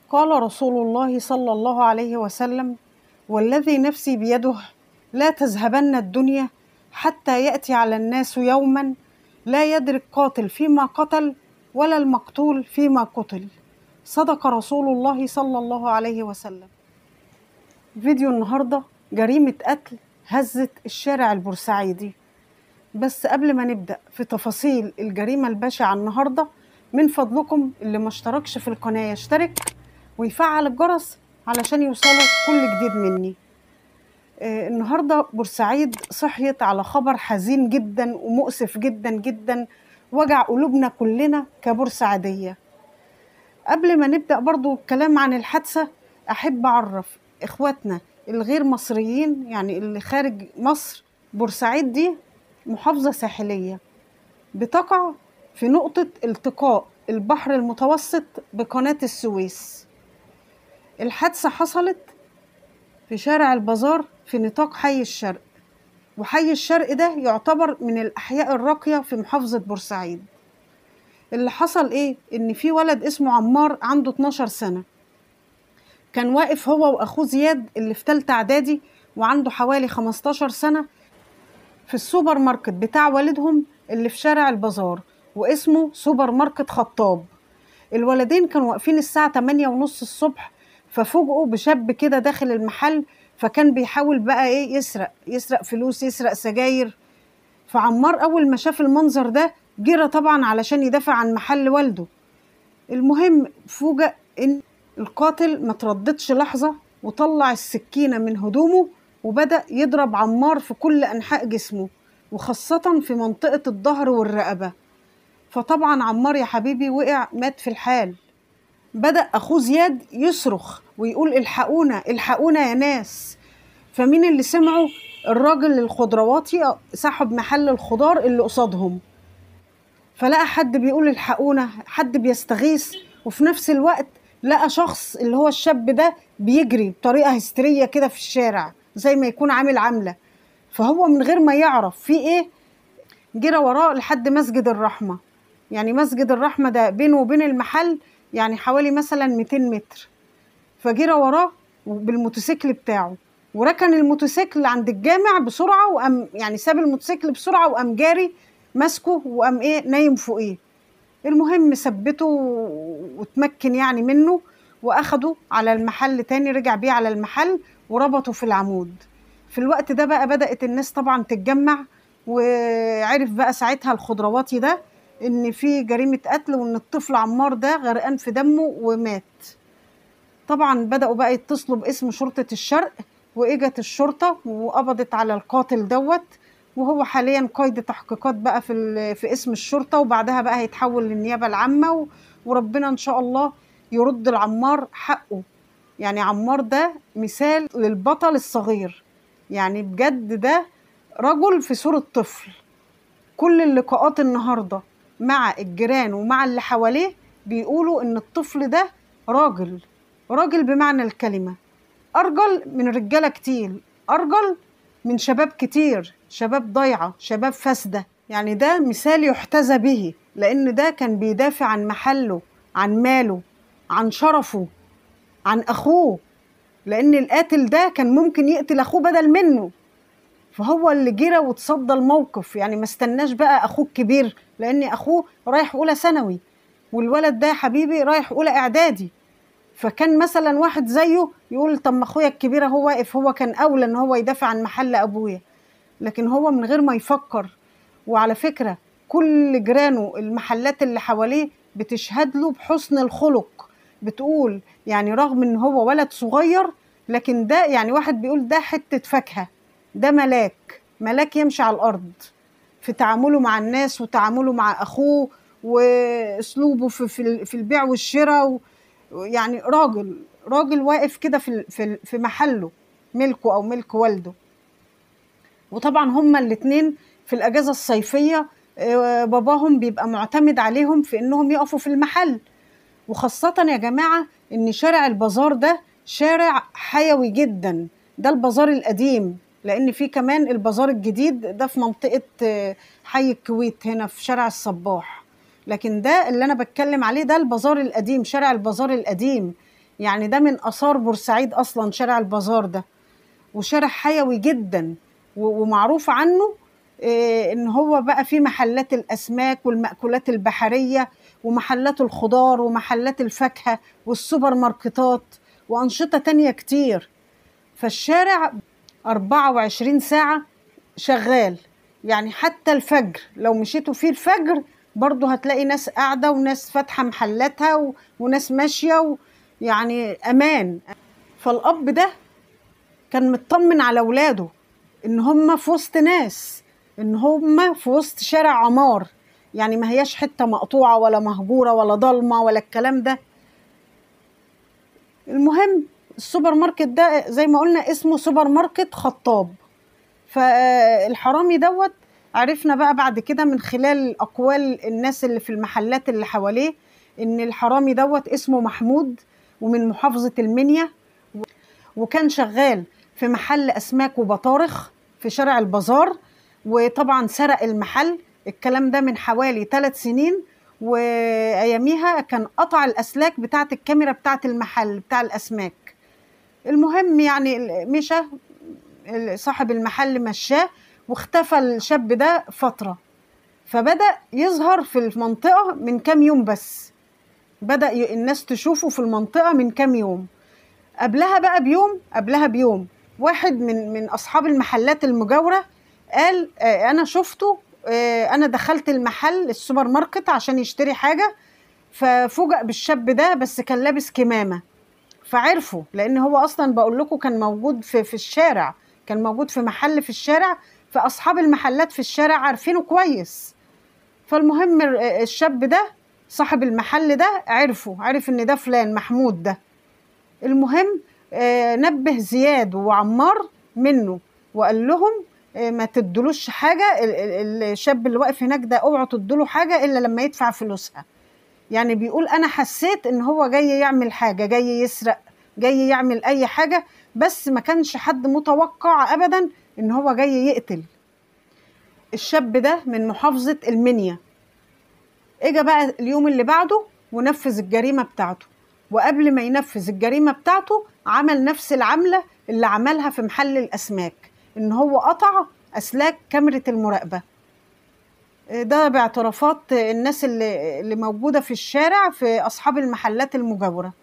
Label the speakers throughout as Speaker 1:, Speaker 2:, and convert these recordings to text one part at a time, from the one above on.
Speaker 1: قال رسول الله صلى الله عليه وسلم: والذي نفسي بيده لا تذهبن الدنيا حتى يأتي على الناس يوما لا يدرك قاتل فيما قتل ولا المقتول فيما قتل. صدق رسول الله صلى الله عليه وسلم. فيديو النهاردة جريمة قتل هزت الشارع البورسعيدي. بس قبل ما نبدأ في تفاصيل الجريمة البشعة النهاردة، من فضلكم اللي ما اشتركش في القناة يشترك ويفعل الجرس علشان يوصله كل جديد مني. النهاردة بورسعيد صحيت على خبر حزين جدا ومؤسف جدا جدا، وجع قلوبنا كلنا كبورسعيدية. قبل ما نبدأ برضو الكلام عن الحادثة، أحب أعرف إخواتنا الغير مصريين، يعني اللي خارج مصر، بورسعيد دي محافظة ساحلية بتقع في نقطة التقاء البحر المتوسط بقناة السويس. الحادثة حصلت في شارع البازار في نطاق حي الشرق، وحي الشرق ده يعتبر من الأحياء الراقية في محافظة بورسعيد. اللي حصل إيه؟ إن في ولد اسمه عمار عنده 12 سنة، كان واقف هو وأخوه زياد اللي في تالتة إعدادي وعنده حوالي 15 سنة في السوبر ماركت بتاع والدهم اللي في شارع البازار، واسمه سوبر ماركت خطاب. الولدين كانوا واقفين الساعة 8:30 الصبح، ففوجئوا بشاب كده داخل المحل، فكان بيحاول بقى ايه، يسرق فلوس، يسرق سجاير. فعمار اول ما شاف المنظر ده جرى طبعا علشان يدافع عن محل والده. المهم فوجئ ان القاتل ما ترددش لحظة وطلع السكينة من هدومه وبدأ يضرب عمار في كل أنحاء جسمه، وخاصة في منطقة الظهر والرقبة. فطبعا عمار يا حبيبي وقع، مات في الحال. بدأ أخوه زياد يصرخ ويقول الحقونا الحقونا يا ناس. فمين اللي سمعه؟ الراجل الخضرواتي صاحب محل الخضار اللي قصادهم. فلقى حد بيقول الحقونا، حد بيستغيث، وفي نفس الوقت لقى شخص اللي هو الشاب ده بيجري بطريقة هستيرية كده في الشارع زي ما يكون عامل عاملة. فهو من غير ما يعرف في ايه جرى وراه لحد مسجد الرحمة. يعني مسجد الرحمة ده بينه وبين المحل يعني حوالي مثلا 200 متر. فجرى وراه بالموتوسيكل بتاعه وركن الموتوسيكل عند الجامع بسرعة، وقام يعني ساب الموتوسيكل بسرعة وقام جاري ماسكه وقام ايه نايم فوقيه. المهم ثبته وتمكن يعني منه واخده على المحل تاني، رجع بيه على المحل وربطه في العمود. في الوقت ده بقى بدأت الناس طبعا تتجمع، وعرف بقى ساعتها الخضرواتي ده ان في جريمة قتل وان الطفل عمار ده غرقان في دمه ومات. طبعا بدأوا بقى يتصلوا باسم شرطة الشرق، واجت الشرطة وقبضت على القاتل دوت، وهو حاليا قيد تحقيقات بقى في اسم الشرطة، وبعدها بقى هيتحول للنيابة العامة، وربنا ان شاء الله يرد العمار حقه. يعني عمار ده مثال للبطل الصغير، يعني بجد ده رجل في صورة طفل. كل اللقاءات النهاردة مع الجيران ومع اللي حواليه بيقولوا ان الطفل ده راجل، راجل بمعنى الكلمة، أرجل من رجالة كتير، أرجل من شباب كتير، شباب ضايعة، شباب فاسدة. يعني ده مثال يحتذى به، لأن ده كان بيدافع عن محله، عن ماله، عن شرفه، عن أخوه، لأن القاتل ده كان ممكن يقتل أخوه بدل منه. فهو اللي جرى وتصدى الموقف، يعني ما استناش بقى أخوه الكبير، لأن أخوه رايح أولى ثانوي والولد ده حبيبي رايح أولى إعدادي. فكان مثلا واحد زيه يقول طب ما أخويا الكبير هو واقف، هو كان أولى إن هو يدافع عن محل أبويا، لكن هو من غير ما يفكر. وعلى فكرة كل جيرانه المحلات اللي حواليه بتشهد له بحسن الخلق، بتقول يعني رغم إن هو ولد صغير لكن ده يعني واحد بيقول ده حتة فاكهة، ده ملاك، ملاك يمشي على الأرض في تعامله مع الناس وتعامله مع أخوه وأسلوبه في البيع والشراء. يعني راجل، راجل واقف كده في محله، ملكه أو ملك والده. وطبعا هما الاتنين في الأجازة الصيفية باباهم بيبقى معتمد عليهم في إنهم يقفوا في المحل. وخاصة يا جماعة إن شارع البازار ده شارع حيوي جدا، ده البازار القديم، لأن في كمان البازار الجديد ده في منطقة حي الكويت هنا في شارع الصباح. لكن ده اللي أنا بتكلم عليه ده البازار القديم، شارع البازار القديم. يعني ده من آثار بورسعيد أصلا شارع البازار ده، وشارع حيوي جدا، ومعروف عنه إن هو بقى فيه محلات الأسماك والمأكولات البحرية ومحلات الخضار ومحلات الفاكهة والسوبر ماركتات وأنشطة تانية كتير. فالشارع 24 ساعة شغال، يعني حتى الفجر لو مشيتوا فيه الفجر برضو هتلاقي ناس قاعدة وناس فاتحة محلاتها وناس ماشية، يعني أمان. فالأب ده كان مطمن على أولاده إن هم في وسط ناس، إن هم في وسط شارع عمار، يعني ما هياش حتة مقطوعة ولا مهجورة ولا ضلمة ولا الكلام ده. المهم السوبر ماركت ده زي ما قلنا اسمه سوبر ماركت خطاب. فالحرامي دوت عرفنا بقى بعد كده من خلال أقوال الناس اللي في المحلات اللي حواليه إن الحرامي دوت اسمه محمود ومن محافظة المنيا، وكان شغال في محل أسماك وبطارخ في شارع البازار، وطبعا سرق المحل. الكلام ده من حوالي 3 سنين، وأياميها كان قطع الأسلاك بتاعة الكاميرا بتاعة المحل بتاع الأسماك. المهم يعني مشى صاحب المحل، مشاه واختفى الشاب ده فترة، فبدأ يظهر في المنطقة من كام يوم بس، بدأ الناس تشوفه في المنطقة من كام يوم. قبلها بقى بيوم، قبلها بيوم واحد من أصحاب المحلات المجاورة قال أنا شفته، أنا دخلت المحل السوبر ماركت عشان يشتري حاجة، ففوجئ بالشاب ده، بس كان لابس كمامة، فعرفه لأن هو أصلا بقول لكم كان موجود في الشارع، كان موجود في محل في الشارع، فأصحاب المحلات في الشارع عارفينه كويس. فالمهم الشاب ده صاحب المحل ده عرفه، عرف إن ده فلان محمود ده. المهم نبه زياد وعمار منه وقال لهم ما تدلوش حاجة، الشاب اللي واقف هناك ده اوعوا تدلو حاجة إلا لما يدفع فلوسها. يعني بيقول أنا حسيت إن هو جاي يعمل حاجة، جاي يسرق، جاي يعمل أي حاجة، بس ما كانش حد متوقع أبدا إن هو جاي يقتل. الشاب ده من محافظة المنيا. إجا بقى اليوم اللي بعده ونفذ الجريمة بتاعته، وقبل ما ينفذ الجريمة بتاعته عمل نفس العملة اللي عملها في محل الأسماك، إن هو قطع أسلاك كاميرا المراقبة. ده باعترافات الناس اللي موجودة في الشارع في أصحاب المحلات المجاورة.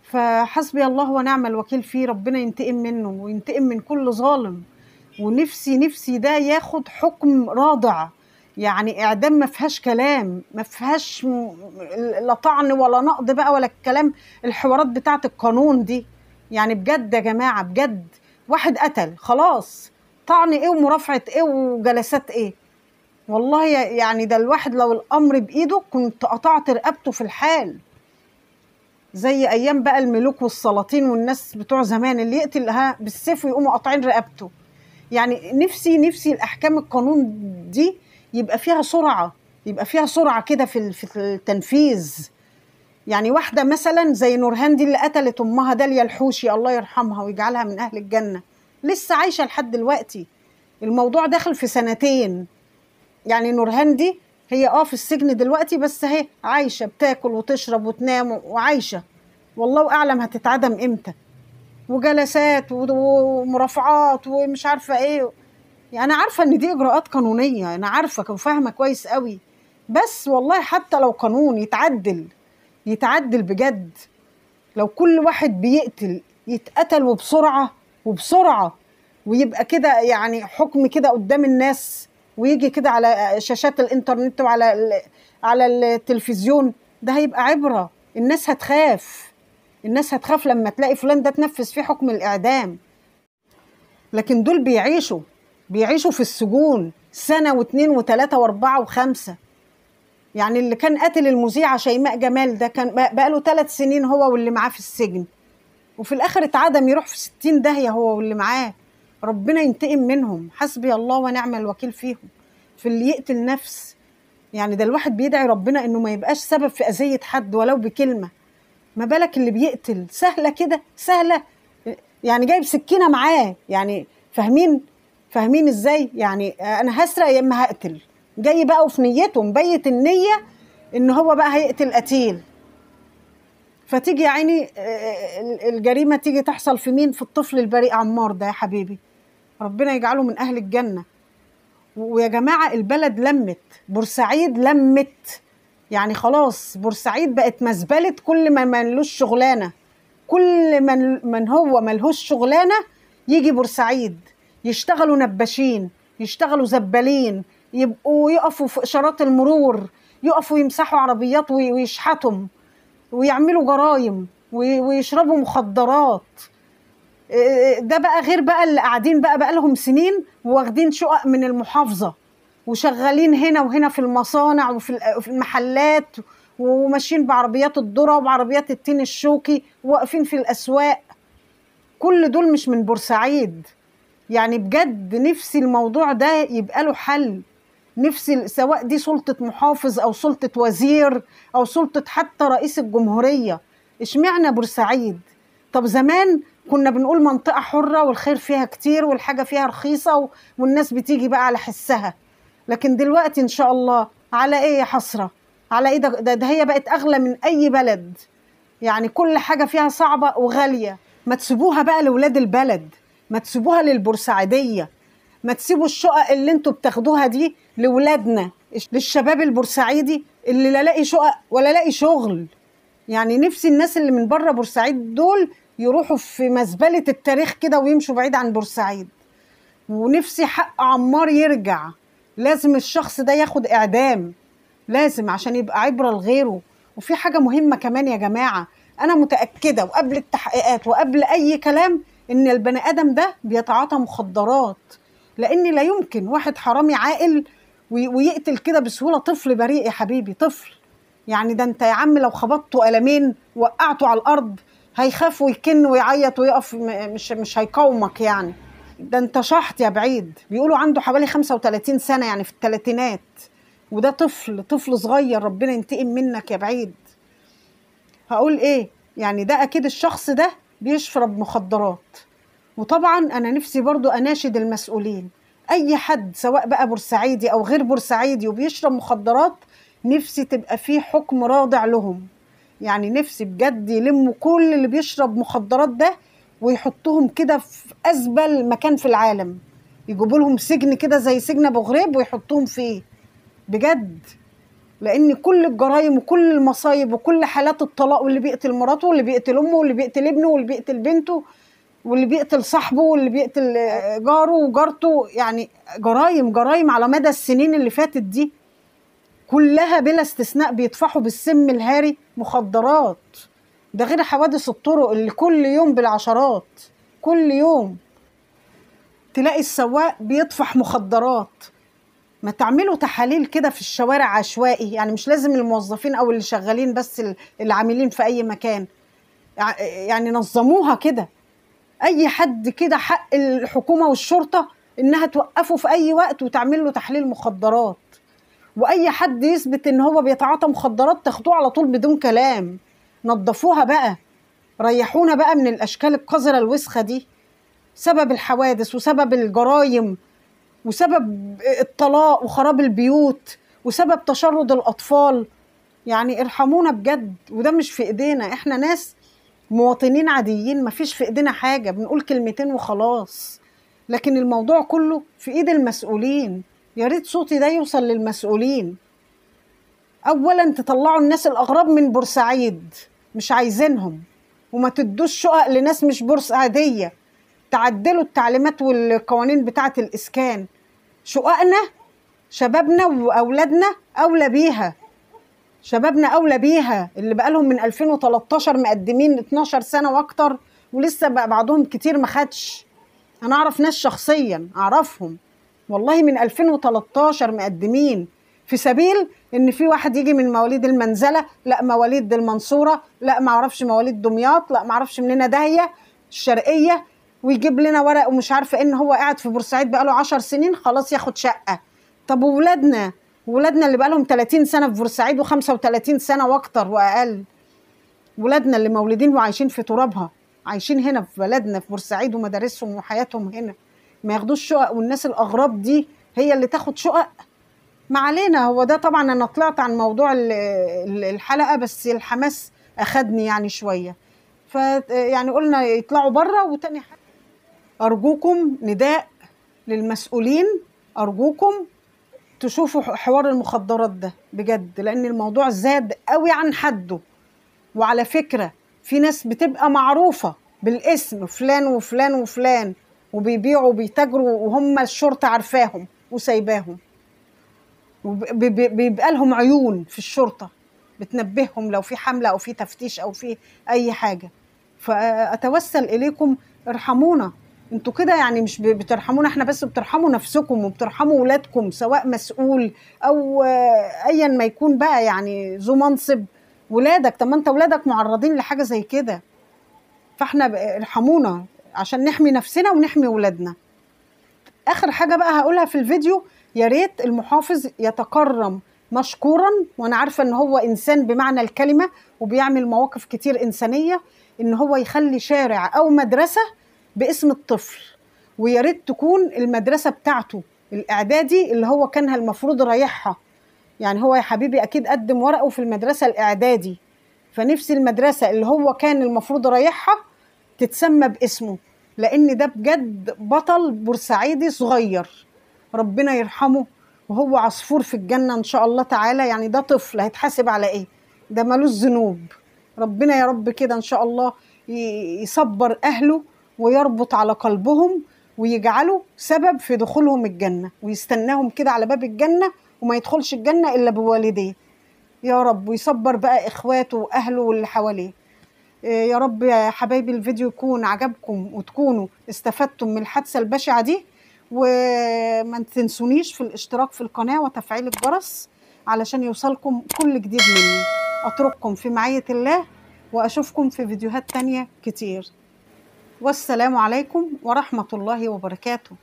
Speaker 1: فحسبي الله ونعم الوكيل فيه، ربنا ينتقم منه وينتقم من كل ظالم. ونفسي نفسي ده ياخد حكم رادع، يعني إعدام ما فيهاش كلام، ما فيهاش لا طعن ولا نقد بقى ولا الكلام، الحوارات بتاعت القانون دي. يعني بجد يا جماعة، بجد واحد قتل خلاص، طعن ايه ومرافعة ايه وجلسات ايه؟ والله يعني ده الواحد لو الأمر بإيده كنت قطعت رقبته في الحال، زي أيام بقى الملوك والسلاطين والناس بتوع زمان اللي يقتلها بالسيف ويقوموا قاطعين رقبته. يعني نفسي نفسي الأحكام القانون دي يبقى فيها سرعة، يبقى فيها سرعة كده في التنفيذ. يعني واحدة مثلا زي نورهان دي اللي قتلت أمها داليا الحوشي الله يرحمها ويجعلها من أهل الجنة، لسه عايشة لحد دلوقتي، الموضوع داخل في 2 سنين. يعني نورهان دي هي في السجن دلوقتي، بس هي عايشة، بتاكل وتشرب وتنام وعايشة، والله أعلم هتتعدم إمتى، وجلسات ومرافعات ومش عارفة إيه. يعني أنا عارفة إن دي إجراءات قانونية، أنا عارفة وفاهمة كويس قوي، بس والله حتى لو قانون يتعدل، يتعدل بجد. لو كل واحد بيقتل يتقتل وبسرعة وبسرعة، ويبقى كده يعني حكم كده قدام الناس، ويجي كده على شاشات الانترنت وعلى على التلفزيون، ده هيبقى عبرة. الناس هتخاف، الناس هتخاف لما تلاقي فلان ده تنفذ فيه حكم الإعدام. لكن دول بيعيشوا في السجون 1 و2 و3 و4 و5. يعني اللي كان قاتل المذيعة شيماء جمال ده كان بقاله 3 سنين هو واللي معاه في السجن، وفي الآخر اتعدم، يروح في 60 داهية هو واللي معاه. ربنا ينتقم منهم، حسبي الله ونعم الوكيل فيهم، في اللي يقتل نفس. يعني ده الواحد بيدعي ربنا انه ما يبقاش سبب في أذية حد ولو بكلمة، ما بالك اللي بيقتل. سهلة كده، سهلة يعني، جايب سكينة معاه، يعني فاهمين ازاي؟ يعني انا هسرق يا اما هقتل، جاي بقى وفي نيته مبيت النية ان هو بقى هيقتل قتيل. فتيجي يا عيني الجريمة تيجي تحصل في مين؟ في الطفل البريء عمار ده يا حبيبي، ربنا يجعله من أهل الجنة. ويا جماعة البلد لمت، بورسعيد لمت، يعني خلاص بورسعيد بقت مزبلة كل ما ملوش شغلانة، كل من هو ملهوش شغلانة يجي بورسعيد، يشتغلوا نباشين، يشتغلوا زبالين، يبقوا يقفوا في إشارات المرور، يقفوا يمسحوا عربيات ويشحتم ويعملوا جرايم ويشربوا مخدرات. ده بقى غير بقى اللي قاعدين بقى لهم سنين واخدين شقق من المحافظة وشغالين هنا وهنا في المصانع وفي المحلات، وماشيين بعربيات الذرة وبعربيات التين الشوكي، وواقفين في الأسواق. كل دول مش من بورسعيد. يعني بجد نفسي الموضوع ده يبقى له حل، نفسي سواء دي سلطة محافظ أو سلطة وزير أو سلطة حتى رئيس الجمهورية. اشمعنى بورسعيد؟ طب زمان كنا بنقول منطقة حرة والخير فيها كتير والحاجة فيها رخيصة والناس بتيجي بقى على حسها، لكن دلوقتي إن شاء الله على إيه يا حسرة؟ على إيه؟ ده هي بقت أغلى من أي بلد، يعني كل حاجة فيها صعبة وغالية. ما تسيبوها بقى لولاد البلد، ما تسيبوها للبورسعيدية، ما تسيبوا الشقق اللي انتوا بتاخدوها دي لولادنا، للشباب البورسعيدي اللي لا لاقي شقق ولا لاقي شغل. يعني نفسي الناس اللي من بره بورسعيد دول يروحوا في مزبلة التاريخ كده ويمشوا بعيد عن بورسعيد. ونفسي حق عمار يرجع، لازم الشخص ده ياخد إعدام، لازم، عشان يبقى عبرة لغيره. وفي حاجة مهمة كمان يا جماعة، أنا متأكدة وقبل التحقيقات وقبل أي كلام إن البني آدم ده بيتعاطى مخدرات، لأن لا يمكن واحد حرامي عاقل ويقتل كده بسهولة طفل بريء يا حبيبي، طفل. يعني ده أنت يا عم لو خبطته قلمين وقعته على الأرض هيخاف ويكن ويعيط ويقف، مش هيقاومك يعني. ده أنت شحط يا بعيد. بيقولوا عنده حوالي 35 سنة، يعني في الثلاثينات، وده طفل، طفل صغير. ربنا ينتقم منك يا بعيد. هقول ايه يعني؟ ده اكيد الشخص ده بيشرب مخدرات. وطبعا انا نفسي برضو اناشد المسؤولين، اي حد سواء بقى بورسعيدي او غير بورسعيدي وبيشرب مخدرات، نفسي تبقى فيه حكم رادع لهم. يعني نفسي بجد يلموا كل اللي بيشرب مخدرات ده ويحطوهم كده في ازبل مكان في العالم، يجيبوا لهم سجن كده زي سجن ابو غريب ويحطوهم فيه بجد. لان كل الجرايم وكل المصايب وكل حالات الطلاق، واللي بيقتل مراته واللي بيقتل امه واللي بيقتل ابنه واللي بيقتل بنته واللي بيقتل صاحبه واللي بيقتل جاره وجارته، يعني جرايم جرايم على مدى السنين اللي فاتت دي كلها بلا استثناء بيطفحوا بالسم الهاري مخدرات. ده غير حوادث الطرق اللي كل يوم بالعشرات، كل يوم تلاقي السواق بيطفح مخدرات. ما تعملوا تحاليل كده في الشوارع عشوائي، يعني مش لازم الموظفين او اللي شغالين بس، العاملين في اي مكان، يعني نظموها كده. اي حد كده حق الحكومة والشرطة انها توقفه في اي وقت وتعمل له تحليل مخدرات، واي حد يثبت ان هو بيتعاطى مخدرات تاخدوه على طول بدون كلام. نظفوها بقى، ريحونا بقى من الاشكال القذرة الوسخة دي، سبب الحوادث وسبب الجرايم وسبب الطلاق وخراب البيوت وسبب تشرد الأطفال. يعني ارحمونا بجد، وده مش في ايدينا، احنا ناس مواطنين عاديين مفيش في ايدينا حاجة، بنقول كلمتين وخلاص، لكن الموضوع كله في ايد المسؤولين. يا ريت صوتي ده يوصل للمسؤولين. اولا تطلعوا الناس الاغراب من بورسعيد، مش عايزينهم، وما تدوش شقق لناس مش بورسعيدية. تعدلوا التعليمات والقوانين بتاعة الإسكان. شققنا شبابنا وأولادنا أولى بيها، شبابنا أولى بيها، اللي بقالهم من 2013 مقدمين 12 سنة وأكتر، ولسه بعضهم كتير ما خدش. أنا أعرف ناس شخصيا أعرفهم والله من 2013 مقدمين، في سبيل إن في واحد يجي من مواليد المنزلة، لا مواليد المنصورة، لا معرفش مواليد دمياط، لا معرفش مننا داهية الشرقية، ويجيب لنا ورق ومش عارفه ان هو قاعد في بورسعيد بقاله 10 سنين، خلاص ياخد شقه. طب وولادنا، ولادنا اللي بقالهم 30 سنة في بورسعيد و35 سنة واكتر واقل، ولادنا اللي مولودين وعايشين في ترابها، عايشين هنا في بلدنا في بورسعيد ومدارسهم وحياتهم هنا، ما ياخدوش شقق، والناس الاغراب دي هي اللي تاخد شقق؟ ما علينا. هو ده طبعا انا طلعت عن موضوع الحلقة، بس الحماس اخدني يعني شوية. فيعني قلنا يطلعوا بره. وتاني حاجة، ارجوكم نداء للمسؤولين، ارجوكم تشوفوا حوار المخدرات ده بجد، لان الموضوع زاد قوي عن حده. وعلى فكرة في ناس بتبقى معروفة بالاسم، فلان وفلان وفلان، وبيبيعوا وبيتاجروا وهم الشرطة عارفاهم وسايباهم، وبيبقى لهم عيون في الشرطة بتنبههم لو في حملة أو في تفتيش أو في أي حاجة. فأتوسل إليكم ارحمونا، انتوا كده يعني مش بترحمونا احنا بس، بترحموا نفسكم وبترحموا ولادكم، سواء مسؤول أو أيا ما يكون بقى، يعني ذو منصب. ولادك، طب ما انت ولادك معرضين لحاجة زي كده، فاحنا ارحمونا عشان نحمي نفسنا ونحمي ولادنا. اخر حاجة بقى هقولها في الفيديو، يا ريت المحافظ يتكرم مشكورا، وانا عارفة ان هو انسان بمعنى الكلمة وبيعمل مواقف كتير انسانية، ان هو يخلي شارع او مدرسة باسم الطفل، ويا ريت تكون المدرسة بتاعته الاعدادي اللي هو كانها المفروض رايحها. يعني هو يا حبيبي اكيد قدم ورقة في المدرسة الاعدادي، فنفسي المدرسة اللي هو كان المفروض رايحها تتسمى باسمه، لان ده بجد بطل بورسعيدي صغير، ربنا يرحمه وهو عصفور في الجنة ان شاء الله تعالى. يعني ده طفل هيتحاسب على ايه؟ ده مالوش ذنوب. ربنا يا رب كده ان شاء الله يصبر اهله ويربط على قلبهم ويجعله سبب في دخولهم الجنة، ويستناهم كده على باب الجنة وما يدخلش الجنة إلا بوالديه يا رب، ويصبر بقى إخواته وأهله واللي حواليه يا رب. يا حبايبي الفيديو يكون عجبكم وتكونوا استفدتم من الحادثة البشعة دي، وما تنسونيش في الاشتراك في القناة وتفعيل الجرس علشان يوصلكم كل جديد مني. أترككم في معية الله وأشوفكم في فيديوهات تانية كتير، والسلام عليكم ورحمة الله وبركاته.